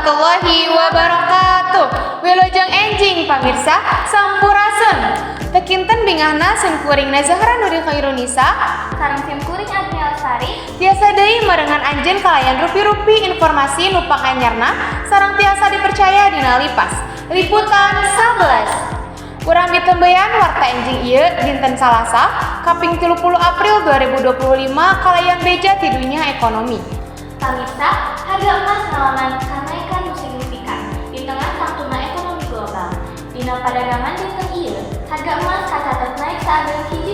Warahmatullahi wabarakatuh. Wilujeng enjing, pamirsa, sampurasun. Teu kinten bingahna sim kuring Nazahra Nuri Khairunisa sareng sim kuring Agnia Lestari tiasa deui merengan anjeun kalayan rupi-rupi informasi nu panganyarna sareng tiasa dipercaya dina Lipas. Liputan 11. Urang ditembeyan warta enjing ieu dinten Salasa, kaping 30 April 2025 kalayan beja ti dunya ekonomi. Pamirsa, harga emas ngalaman kenaikan nu signifikan di tengah tangtuna ekonomi global. Dina padagangan dinten ieu, harga emas kacatet naik saageng 1,5%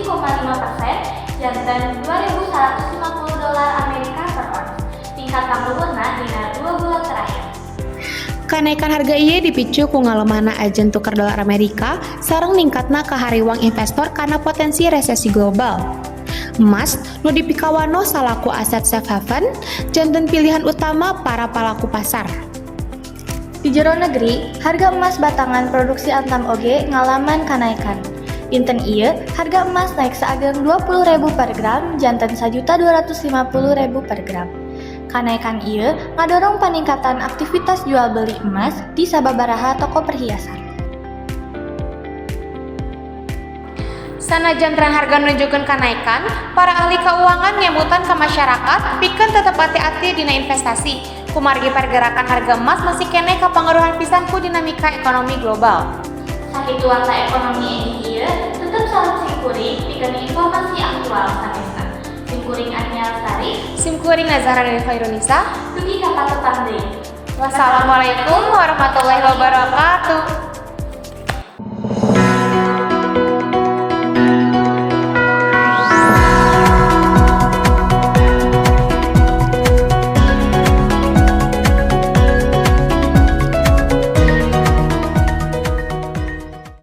janten 2.150 dolar Amerika per ons. Tingkat pangluhurna dina 2 bulan terakhir. Kenaikan harga ieu dipicu ku ngalemahna ajen tuker dolar Amerika sareng ningkatna kahariwang investor karena potensi resesi global. Emas nu dipikawanoh salaku aset safe haven janten pilihan utama para palaku pasar. Di jero negeri, harga emas batangan produksi Antam oge ngalaman kenaikan. Dinten ieu, harga emas naik saageng 20.000 per gram janten 1.250.000 per gram. Kanaikan ieu ngadorong peningkatan aktivitas jual beli emas di sababaraha toko perhiasan. Sanajan tren harga nunjukkeun kanaikan, para ahli keuangan ngemutan ke masyarakat pikeun tetep hati-hati dina investasi. Kumargi pergerakan harga emas masih keneh kapangaruhan pisan ku dinamika ekonomi global. Sakitu warta ekonomi enjing ieu, tetep salut sim kuring pikeun informasi aktual sanesna. Sim kuring Agnia Lestari, Sim kuring Nazara Nuri Khairunisa. Dugi ka patepang deui. Wassalamualaikum warahmatullahi wabarakatuh.